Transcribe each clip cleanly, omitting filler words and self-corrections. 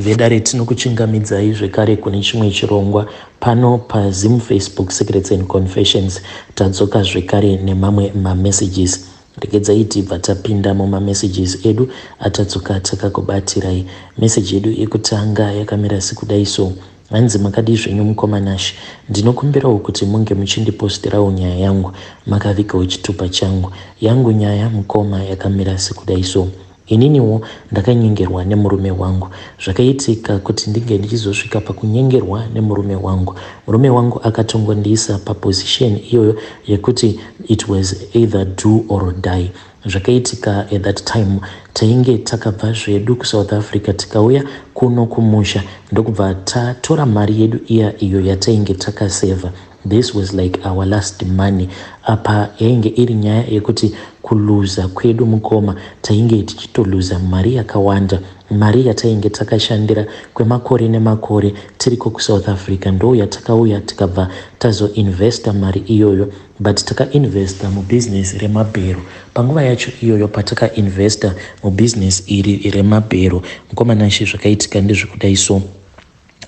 Vedare, tinokuchingamidzai zvekare kune chimwe chirongwa pano paZim Facebook Secrets and Confessions. Tadzoka zvekare nemamwe mamessages. Regedzai tibva tapinda mumamessages edu atadzoka takakubatirai. Meseji yedu yekutanga yakamira sekudai so. Hanzi, "Makadii zvenyu, mukoma Nash? Ndinokumbirawo kuti munge muchindipostirawo nyaya yangu makavigawo chitupa changu. Yangu nyaya, mukoma, yakamira sekudai so. Ininiwo ndakanyengerwa nemurume wangu. Zvakaitika kuti ndinge ndichizosvika pakunyengerwa nemurume wangu, murume wangu akatongondiisa paposition iyoyo yekuti it was either do or die. Zvakaitika at that time, tainge takabva zvedu kuSouth Africa, tikauya kuno kumusha, ndokubva tatora mari yedu iya iyo yatainge takasevha. This was like our last money. Apa yainge iri nyaya yekuti kuluza kwedu, mukoma, tainge tichitoluza mari yakawanda. Mari yatainge takashandira kwemakore nemakore tiriko kuSouth Africa ndo yatakauya tikabva tazoinvesta mari iyoyo, but takainvesta mubhizinesi remabhero. Panguva yacho iyoyo patakainvesta mubhizinesi iri remabhero, mukoma Nashi, zvakaitika ndezvekudai so.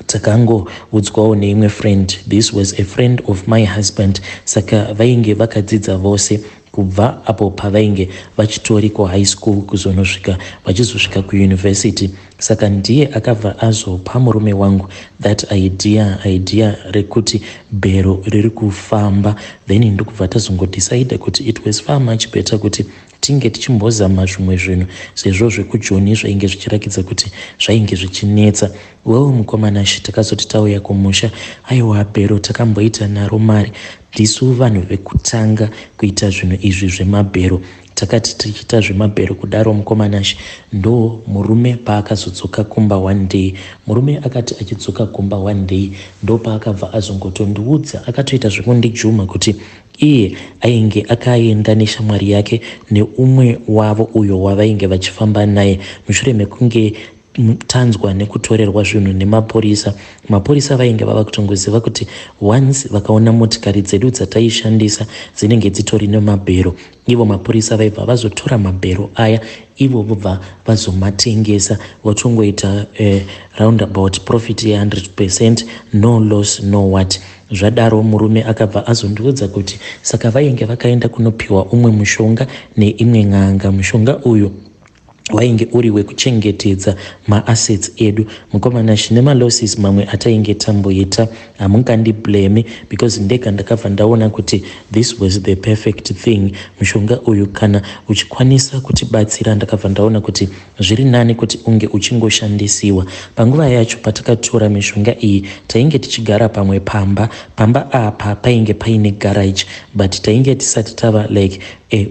Takangoudzwawo neimwe friend. This was a friend of my husband. Saka vainge vakadzidza vose kubva apo pavainge vachitori kuhigh school kuzonosvika vachizosvika kuuniversity. Saka ndiye akabva azopa murume wangu that idea rekuti bhero riri kufamba. Then ndokubva tazongodecida kuti it was far much better kuti tinge tichimbozama zvimwe zvinhu, sezvo zvekujoni zvainge zvichirakidza kuti zvainge zvichinetsa. Well, mukoma Nashi, takazoti tauya kumusha, aiwa, bhero takamboita naro mari. Ndisu vanhu vekutanga kuita zvinhu izvi zvemabhero. Takati tichiita zvemabhero kudaro, mukoma Nashi, ndo murume paakazodzoka kumba one day. Murume akati achidzoka kumba one day, ndo paakabva azongotondiudza, akatoita zvekundijuma kuti iye ainge akaenda neshamwari yake neumwe wavo uyo wavainge vachifamba naye, mushure mekunge tanzwa nekutorerwa zvinhu nemapurisa. Mapurisa vainge vava kutongoziva kuti once vakaona motikari dzedu dzataishandisa dzinenge dzitori nemabhero, ivo mapurisa vaibva vazotora mabhero aya, ivo vobva vazomatengesa, votongoita roundabout profit ye100%, no loss, no what. Zvadaro, murume akabva azondiudza kuti saka vainge vakaenda kunopiwa umwe mushonga neimwe n'anga. Mushonga uyu wainge uri wekuchengetedza maassets edu. Mukoma Nashi, nemalosses mamwe atainge tamboita, hamungandiblame, because ndega ndakabva ndaona kuti this was the perfect thing. Mushonga uyu kana uchikwanisa kutibatsira, ndakabva ndaona kuti zviri nani kuti unge uchingoshandisiwa. Panguva yacho patakatora mishonga iyi, tainge tichigara pamwe pamba. Pamba apa painge paine garage, but tainge tisati tava like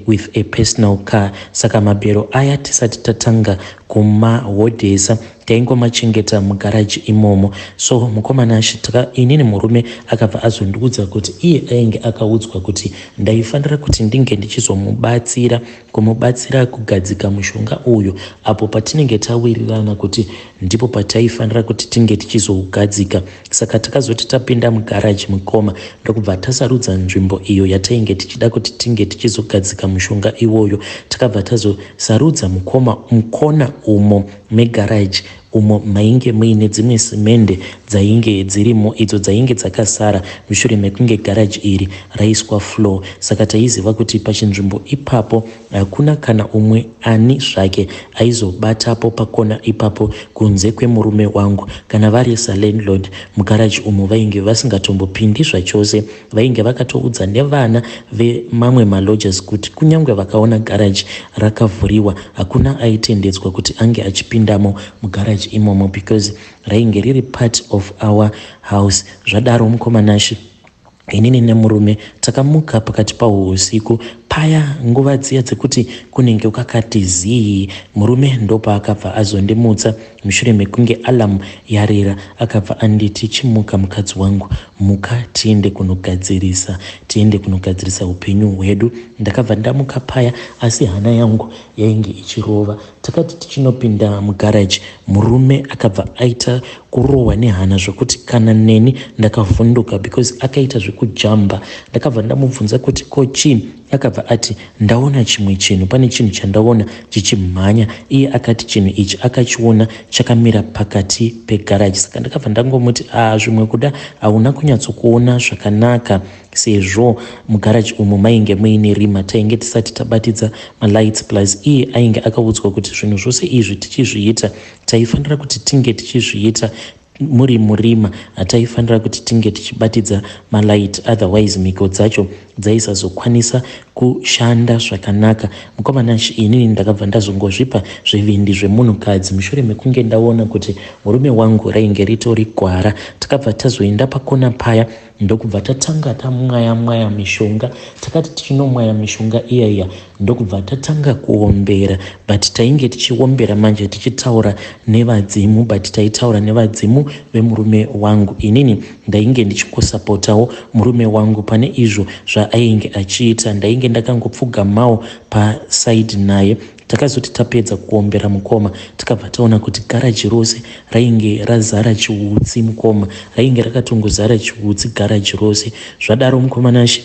with a personal car. Saka mabhero aya tisati tatanga kumahodhesa, taingomachengeta mugaraji imomo. So mukoma Nashi, inini murume akabva azondiudza kuti iye ainge akaudzwa kuti ndaifanira kuti ndinge ndichizomubatsira, kumubatsira kugadzika mushonga uyu apo patinenge tawirirana kuti ndipo pataifanira kuti tinge tichizougadzika. Saka takazoti tapinda mugaraji, mukoma, ndokubva tasarudza nzvimbo iyo yatainge tichida kuti tinge tichizogadzika mushonga iwoyo. Takabva tazosarudza, mukoma, mukona umo megaraji umo mainge muine dzimwe simende dzainge dzirimo, idzo dzainge dzakasara mushure mekunge garaji iri raiswa floor. Saka taiziva kuti pachinzvimbo ipapo hakuna kana umwe ani zvake aizobatapo pakona ipapo kunze kwemurume wangu. Kana vari salandlord, mugaraji umo vainge vasingatombopindi zvachose. Vainge vakatoudza nevana vemamwe malodgers kuti kunyange vakaona garaji rakavhuriwa, hakuna aitendedzwa kuti ange achipindamo mugaraji imomo, because rainge riri part of our house. Zvadaro, mukoma Nashi, inini nemurume takamuka pakati pausiku paya, nguva dziya dzekuti kunenge kwakati zii. Murume ndopaakabva azondimutsa mushure mekunge alarm yarira. Akabva anditi, "Chimuka, mukadzi wangu, muka tiende kunogadzirisa, tiende kunogadzirisa upenyu hwedu." Ndakabva ndamuka paya, asi hana yangu yainge ichirova. Takati tichinopinda mugaraji, murume akabva aita kurohwa nehana zvokuti kana neni ndakavhunduka, because akaita zvekujamba. Ndakabva ndamubvunza kuti ko chii. Akabva Akabva ati ndaona chimwe chinhu, pane chinhu chandaona chichimhanya. Iye akati chinhu ichi akachiona chakamira pakati pegaraji. Saka ndakabva ndangomuti a ah, zvimwe kuda hauna kunyatsokuona zvakanaka sezvo mugaraji umu mainge muine rima, tainge tisati tabatidza malights, plus iye ainge akaudzwa kuti zvinhu zvose izvi tichizviita taifanira kuti tinge tichizviita muri murima, hataifanira kuti tinge tichibatidza malight, otherwise mhiko dzacho dzaisazokwanisa kushanda zvakanaka. Mukoma Nash, inini ndakabva ndazongozvipa zvivindi zvemunhukadzi mushure mekunge ndaona kuti murume wangu rainge ritori gwara. Takabva tazoenda pakona paya ndokubva tatanga tamwaya mwaya mishonga. Takati tichinomwaya mishonga iya iya ndokubva tatanga kuombera, but tainge tichiombera manje tichitaura nevadzimu, but taitaura nevadzimu vemurume wangu. Inini ndainge ndichingosapotawo murume wangu pane izvo zvaainge achiita, ndainge ndakangopfugamawo pasaidi naye. Takazoti tapedza kuombera mukoma, tikabva taona kuti garaji rose rainge razara chiutsi mukoma, rainge rakatongozara chiutsi garaji rose. Zvadaro mukoma Nashe,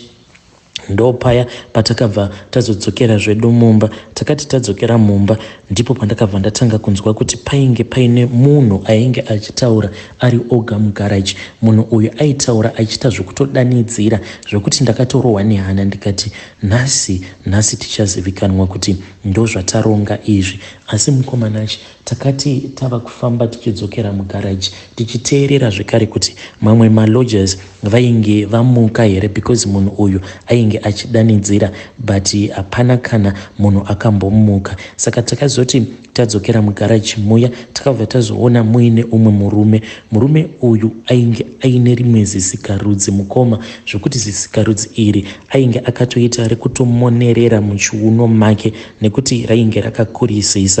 ndopaya patakabva tazodzokera zvedu mumba. Takati tadzokera mumba ndipo pandakabva ndatanga kunzwa kuti painge paine munhu ainge achitaura ari oga mugaraji. Munhu uyu aitaura achiita zvekutodanidzira zvekuti ndakatorohwa nehana ndikati nhasi nhasi tichazivikanwa kuti ndozvataronga izvi. Asi mukoma Nash, takati tava kufamba tichidzokera mugaraji tichiteerera zvekare kuti mamwe malodgers vainge vamuka here, because munhu uyu ainge achidanidzira, but hapana kana munhu akambomuka. Saka takazoti tadzokera mugaraji muya takabva tazoona muine umwe murume. Murume uyu ainge aine rimwe zisikarudzi mukoma, zvekuti zisikarudzi iri ainge akatoita rekutomonerera muchiuno make nekuti rainge rakakurisisa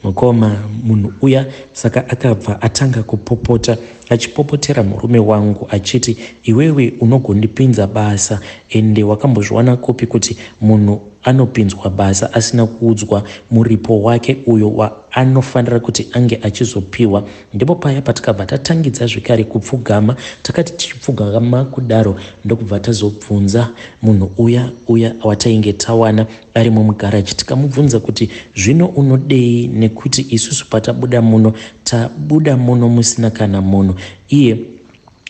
mukoma munhu uya. Saka akabva atanga kupopota, achipopotera murume wangu achiti, iwewe unogondipinza basa, ende wakambozviwana kupi kuti munhu anopinzwa basa asina kuudzwa muripo wake uyo waanofanira kuti ange achizopiwa? Ndipo paya patakabva tatangidza zvekare kupfugama. Takati tichipfugama kudaro ndokubva tazobvunza munhu uya uya watainge tawana arimo mugaraji, tikamubvunza kuti zvino unodei, nekuti isusu patabuda muno tabuda muno musina kana munhu. Iye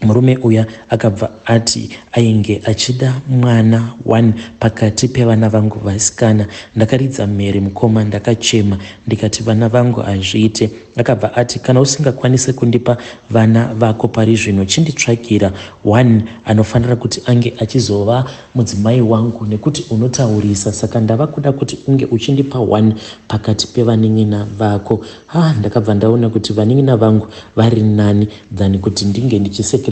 murume uya akabva ati ainge achida mwana one pakati pevana vangu vasikana. Ndakaridza mhere mukoma, ndakachema ndikati vana vangu hazviite. Akabva ati kana usingakwanise kundipa vana vako pari zvino, chinditsvakira one anofanira kuti ange achizova mudzimai wangu, nekuti unotaurisa, saka ndava kuda kuti unge uchindipa one pakati pevanin'ina vako. Ha, ndakabva ndaona kuti vanin'ina vangu vari nani than kuti ndinge ndichisacrifica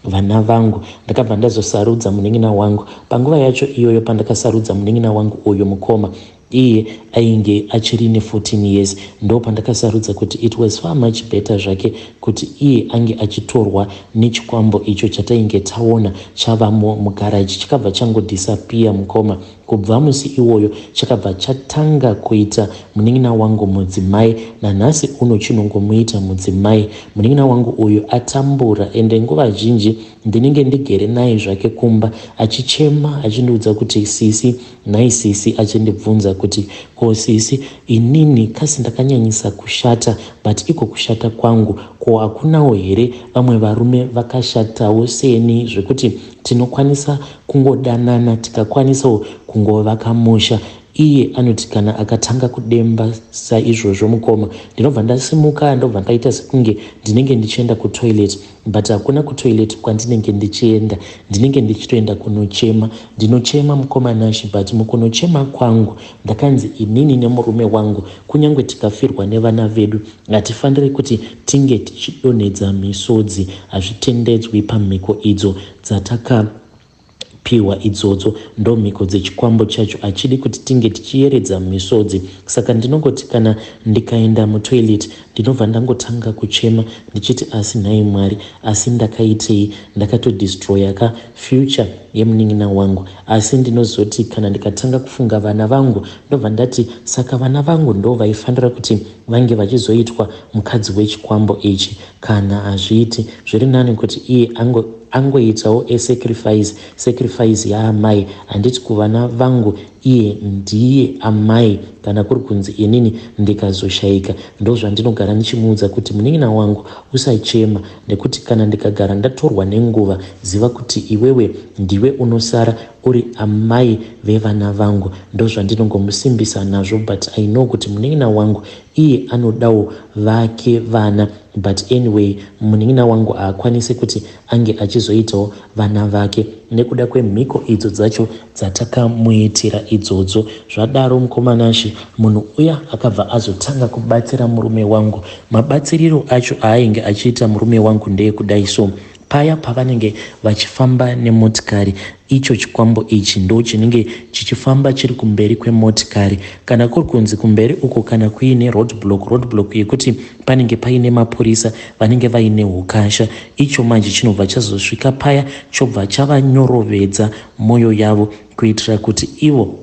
vana vangu. Ndakabva ndazosarudza munin'ina wangu. Panguva yacho iyoyo pandakasarudza munin'ina wangu uyu mukoma, iye ainge achiri ne14 years, ndo pandakasarudza kuti it was far much better zvake kuti iye ange achitorwa nechikwambo icho chatainge taona chavamo mugaraji. Chakabva changodisappear mukoma. Kubva musi iwoyo chakabva chatanga kuita munin'ina wangu mudzimai. Nanhasi uno chinongomuita mudzimai. Munin'ina wangu uyu atambura, ende nguva zhinji ndinenge ndigere naye zvake kumba achichema achindiudza kuti sisi, nhai sisi, achindibvunza kuti ko sisi, inini kasi ndakanyanyisa kushata, but iko kushata kwangu ko hakunawo here vamwe varume vakashatawo seni zvekuti tinokwanisa kungodanana tikakwanisawo kungovaka musha? Iye anoti kana akatanga kudemba saizvozvo mukoma, ndinobva ndasimuka, ndobva ndaita sekunge ndinenge ndichienda kutoilet, but hakuna kutoilet kwandinenge ndichienda, ndinenge ndichitoenda kunochema. Ndinochema mukoma Nashi, but mukunochema kwangu ndakanzi inini nemurume wangu kunyange tikafirwa nevana vedu hatifaniri kuti tinge tichidonhedza misodzi, hazvitendedzwi pamhiko idzo dzatakapiwa idzodzo, ndo mhiko dzechikwambo chacho, achidi kuti tinge tichiyeredza misodzi. Saka ndinongoti kana ndikaenda mutoilet ndinobva ndangotanga kuchema ndichiti asi nhai Mwari, asi ndakaitei? Ndakatodestroya ka future yemunin'ina wangu. Asi ndinozoti kana ndikatanga kufunga vana vangu ndobva ndati saka vana vangu ndo vaifanira kuti vange vachizoitwa mukadzi wechikwambo ichi? Kana hazviiti, zviri nani kuti iye ango angoitawo a sacrifice, sacrifice yaamai. Handiti kuvana vangu iye ndiye amai, kana kuri kunzi inini ndikazoshaika. Ndozvandinogara ndichimuudza kuti, "Munin'ina wangu, usachema, nekuti kana ndikagara ndatorwa nenguva, ziva kuti iwewe ndiwe unosara uri amai vevana vangu." Ndozvandinongomusimbisa nazvo, but I know kuti munin'ina wangu iye anodawo vake vana. But anyway, munin'ina wangu haakwanisi kuti ange achizoitawo vana vake nekuda kwemhiko idzo dzacho dzatakamuitira idzodzo. Zvadaro, mukoma Nashe, munhu uya akabva azotanga kubatsira murume wangu. Mabatsiriro acho aainge achiita murume wangu ndeyekudai so: paya pavanenge vachifamba nemotikari, icho chikwambo ichi ndo chinenge chichifamba chiri kumberi kwemotikari. Kana kuri kunzi kumberi uko kana kuine roadblock, roadblock yekuti panenge paine mapurisa vanenge vaine ukasha, icho manje chinobva chazosvika paya, chobva chavanyorovhedza mwoyo yavo kuitira kuti ivo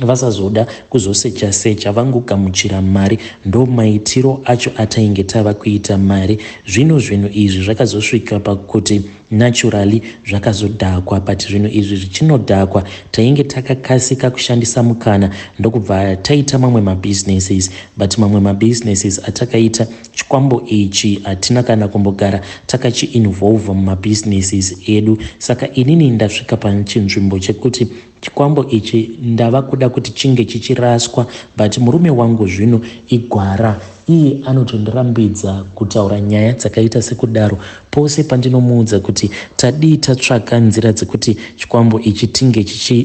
vasazoda kuzosecha secha, vangogamuchira mari. Ndo maitiro acho atainge tava kuita mari. Zvino zvinhu izvi zvakazosvika pakuti naturally zvakazodhakwa, but zvinhu izvi zvichinodhakwa, tainge takakasika kushandisa mukana, ndokubva taita mamwe mabusinesses. But mamwe mabusinesses atakaita, chikwambo ichi hatina kana kumbogara takachiinvolva mumabusinesses edu. Saka inini ndasvika pachinzvimbo chekuti chikwambo ichi ndava kuda kuti chinge chichiraswa, but murume wangu zvino igwara, iye anotondirambidza kutaura nyaya dzakaita sekudaro. Pose pandinomuudza kuti tadii tatsvaka nzira dzekuti chikwambo ichi tinge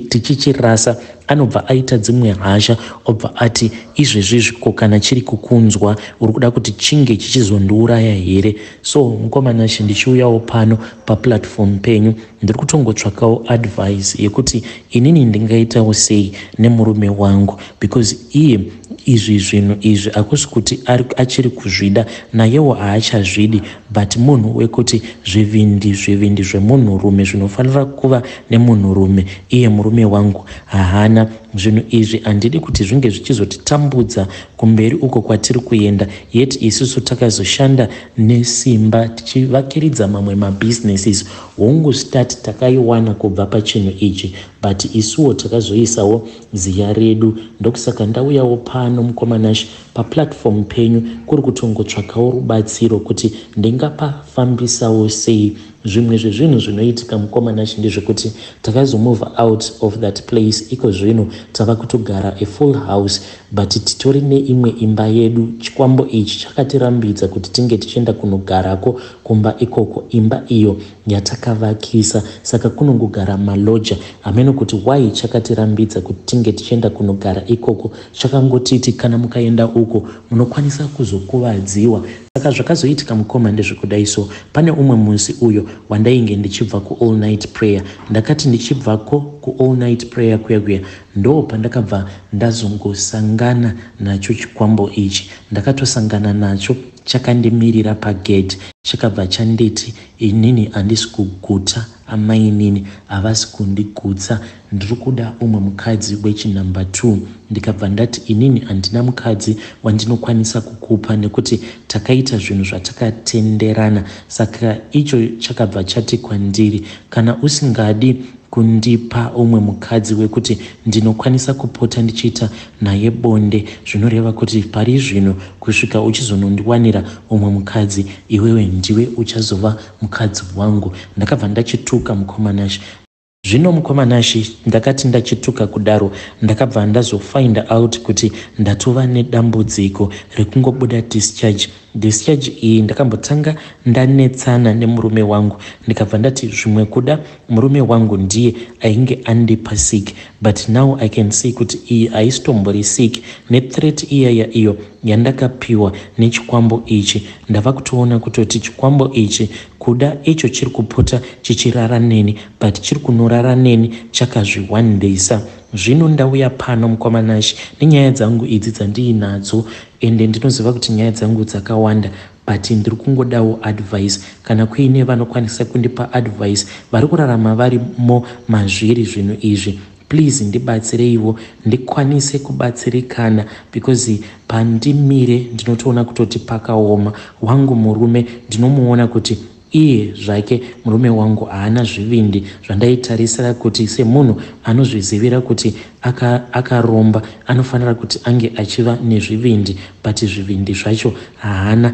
tichichirasa, anobva aita dzimwe hasha, obva ati, "Izvezvizvi ko kana chiri kukunzwa, uri kuda kuti chinge chichizondiuraya here?" So mukoma Nashe, ndichiuyawo pano paplatform penyu, ndiri kutongotsvakawo advice yekuti inini ndingaitawo sei nemurume wangu, because iye izvi zvinhu izvi hakusi kuti achiri kuzvida, nayewo haachazvidi, but munhu wekuti zvivindi, zvivindi zvemunhurume zvinofanira kuva nemunhurume, iye murume wangu haana. Zvinhu izvi handidi kuti zvinge zvichizotitambudza kumberi uko kwatiri kuenda, yet isusu takazoshanda nesimba tichivakiridza mamwe mabusinesses. Hongu, start takaiwana kubva pachinhu ichi, but isuwo takazoisawo ziya redu. Ndokusaka ndauyawo pano, mukoma Nashe, paplatform penyu, kuri kutongotsvakawo rubatsiro kuti ndingapafambisawo sei. Zvimwe zvezvinhu zvinoitika, mukoma Nashe, ndezvekuti takazomove out of that place. Iko zvino tava kutogara a full house, but titori neimwe imba yedu. Chikwambo ichi chakatirambidza kuti tinge tichienda kunogarako kumba ikoko, imba iyo yatakavakisa, saka kunongogara maloja. Hameno kuti why chakatirambidza kuti tinge tichienda kunogara ikoko. Chakangotiti kana mukaenda uko munokwanisa kuzokuvadziwa. Saka zvakazoitika, mukoma, ndezvekudai so: pane umwe musi uyo wandainge ndichibva kuall night prayer. Ndakati ndichibvako kuall night prayer kuya kuya, ndo pandakabva ndazongosangana nacho chikwambo ichi. Ndakatosangana nacho chakandimirira pagate. Chakabva chanditi, "Inini handisi kuguta, amainini havasi kundigutsa, ndiri kuda umwe mukadzi wechinumber 2." Ndikabva ndati, "Inini handina mukadzi wandinokwanisa kukupa nekuti takaita zvinhu zvatakatenderana." Saka icho chakabva chati kwandiri, "Kana usingadi kundipa umwe mukadzi wekuti ndinokwanisa kupota ndichiita naye bonde, zvinoreva kuti pari zvino kusvika uchizonondiwanira umwe mukadzi, iwewe ndiwe uchazova mukadzi wangu." Ndakabva ndachituka, mukoma Nashe. Zvino mukoma Nashe, ndakati ndachituka kudaro, ndakabva ndazofind out kuti ndatova nedambudziko rekungobuda discharge. Discharge iyi ndakambotanga ndanetsana nemurume wangu, ndikabva ndati zvimwe kuda murume wangu ndiye ainge andipa sick, but now I can see kuti iyi haisitombori sick. Nethreat iyaya iyo yandakapiwa nechikwambo ichi, ndava kutoona kutoti chikwambo ichi kuda icho chiri kupota chichirara neni, but chiri kunorara neni chakazviwandisa. Zvino ndauya pano, mukoma Nashe, nenyaya dzangu idzi dzandiinadzo, ende ndinoziva kuti nyaya dzangu dzakawanda, but ndiri kungodawo advice. Kana kuine vanokwanisa kundipa advice, vari kurarama varimo mazviri zvinhu izvi, please ndibatsireiwo ndikwanise kubatsirikana, because pandimire ndinotoona kutoti pakaoma. Wangu murume ndinomuona kuti Iye zvake murume wangu haana zvivindi zvandaitarisira kuti semunhu anozvizivira kuti akaromba aka anofanira kuti ange achiva nezvivindi but zvivindi zvacho haana.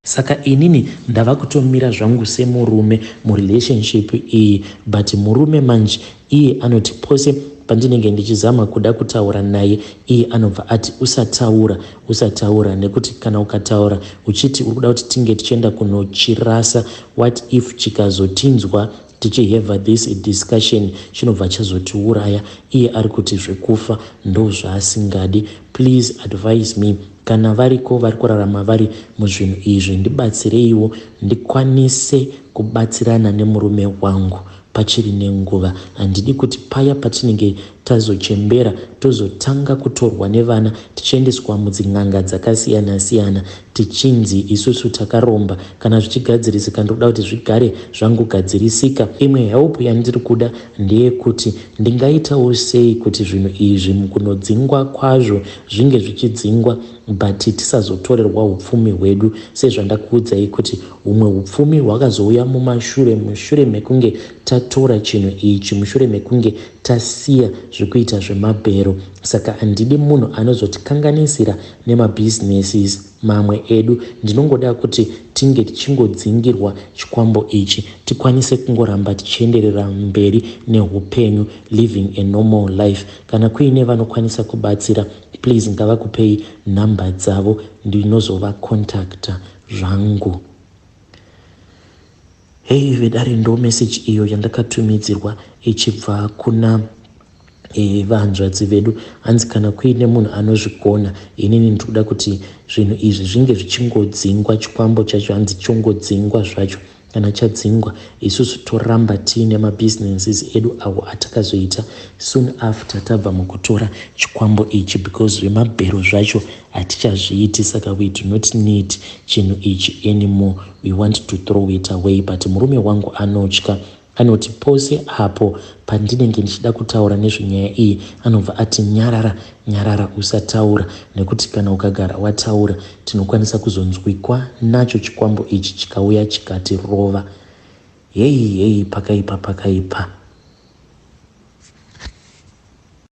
Saka inini ndava kutomira zvangu semurume murelationship iyi but murume manje iye anoti pose pandinenge ndichizama kuda kutaura naye iye anobva ati usataura usataura nekuti kana ukataura uchiti uri kuda kuti tinge tichienda kunochirasa what if chikazotinzwa tichihave this discussion chinobva chazotiuraya. Iye ari kuti zvekufa ndozvaasingadi. Please advise me kana variko vari kurarama vari muzvinhu izvi, ndibatsireiwo ndikwanise kubatsirana nemurume wangu pachiri nenguva. Handidi kuti paya patinenge tazochembera tozotanga kutorwa nevana tichiendeswa mudzin'anga dzakasiyana-siyana tichinzi isusu takaromba. Kana zvichigadzirisika ndinoda kuti zvigare zvangogadzirisika. Imwe help yandiri kuda ndeyekuti ndingaitawo sei kuti zvinhu izvi mukunodzingwa kwazvo zvinge zvichidzingwa but tisazotorerwa upfumi hwedu, sezvandakuudzai kuti humwe upfumi hwakazouya mumashure mushure mekunge tatora chinhu ichi, mushure mekunge tasiya zvekuita zvemabhero. Saka handidi munhu anozotikanganisira nemabhizinesis mamwe edu. Ndinongoda kuti tinge tichingodzingirwa chikwambo ichi, tikwanise kungoramba tichienderera mberi neupenyu, living a normal life. Kana kuine vanokwanisa kubatsira, please ngavakupei nhamba dzavo, ndinozovacontacta zvangu. Hei vedare, ndo message iyo yandakatumidzirwa ichibva kuna vanzvadzi vedu. Hanzi kana kuine munhu anozvigona, inini ndiri kuda kuti zvinhu izvi zvinge zvichingodzingwa, chikwambo chacho hanzi chongodzingwa zvacho. Kana chadzingwa, isusu toramba tiine mabusinesses edu awo atakazoita soon after tabva mukutora chikwambo ichi, because zvemabhero zvacho hatichazviiti, saka we do not need chinhu ichi anymore, we want to throw it away. But murume wangu anotya, anoti pose apo pandinenge ndichida kutaura nezvenyaya iyi anobva ati nyarara, nyarara, usataura, nekuti kana ukagara wataura tinokwanisa kuzonzwikwa nacho chikwambo ichi chikauya chikatirova. Hei hei, pakaipa, pakaipa.